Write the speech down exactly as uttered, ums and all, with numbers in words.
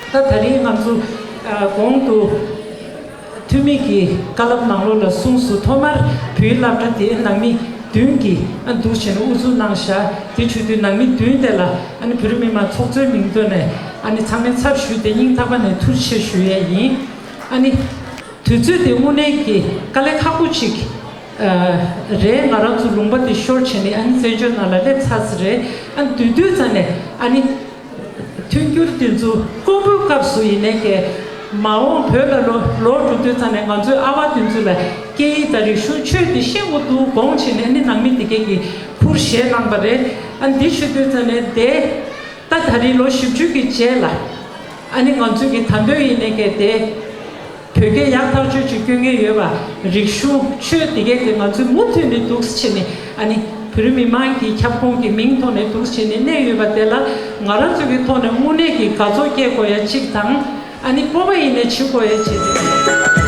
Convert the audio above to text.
ད་ད་རིང་ང་ཚོ་ཨ་གོང་དུ་འཐུས་མི་གི་བཀའ་སློབ་ནང་ལོགས་ལ་གསུངས་སོང་། ཐོག་མར་བོད་སློབ་གྲྭ་དེ་ནང་མི་བདུན་གྱིས་ཨ་འདུག་བྱས་ནས་དབུ་འཛུགས་གནང་བཞག་དེ་བྱེད་དུས་ནང་མི་བདུན་དེ་ལ་ཨ་ནི་བོད་རིགས་མི་མང་ཚོགས་གཙོའི་མིང་ཐོག་ནས་ཨ་ནི་ཚང་མའི་ཚབ་ཞུས་ཏེ་སྙིང་ཐག་པ་ནས་ཐུགས་རྗེ་ཆེ་ཞུ་ཡས་ཡིན། ཨ་ནི་དུས་ཚོད་དེ་དངོས་གནས་ཀྱི་དཀའ་ལས་ཁག་པོ་ཅིག་ཨ་རེད། ང་རང་ཚོ་ལུང་པ་དེ་ཤོར་བྱས་ནས་ཨ་ནི་བཙན་བྱོལ་ནང་ལ་སླེབས་ཚར་ས་རེད། ཨ་ནི་དུས་དུས་ཙམ་ནས་ཨ་ནི་མཐུན་འགྱུར་དེ་ཚོ་དཀོན་པོའི་སྐབས་སུ་ཡིན་ནའི་ཀྱི་མ་འོངས་བོད་ལ་ལོག་ལོག་འགྲོ་དུས་ཙམ་ནས་ང་ཚོའི་ཨ་བ་དེ་ཚོ་ལ་སྐད་ཡིག་དང་རིག་གཞུང་ཆོས་དེ་ཤེས་དགོས་འདུག་དགོངས་བྱས་ནས་ཨ་ནི་ནང་མི་དེ་གས་ཀྱིས་ཁུར་བཞེས་གནང་པ་རེད། ཨ་ནི་འདི་ཞུ་དུས་ཙམ་ནས་དེ་ད་ད་རེས་ལོ་བཞི་བཅུ་གི་རྗེས་ལ་ཨ་ནི་ང་ཚོ་གི་ད་འདོད་ཡིན་ནའི་ཀྱི་དེ། བོད་སྐད་ཡག་ཐག་ཆོད་ཅིག་སྐྱོན་མཁན་ཡོད་པ། རིག་གཞུང་ཆོས་འདི་གས་དེ་ང་ཚོས་མུ་མཐུད་ནས་འདུག་སེ་བྱས་ནས་ཨ་ནི་བོད་རིགས་མི་མང་གི་ཁྱབ་ཁོངས་ཀྱི་མིང་ཐོག་ནས་འདུག་སེ་བྱས་ནས་གནས་ཡོད་པ་དེ་ལ་ང་རང་ཚོ་གི་ཐོག་ནས་དངོས་གནས་ཀྱི་དགའ་ཚོར་སྐྱེ་དགོས་ཡ་གཅིག་དང་། ཨ་ནི་སྤོབས་པ་ཡིན་ནས་བྱེད་དགོས་ཡ་བྱེད་དེ།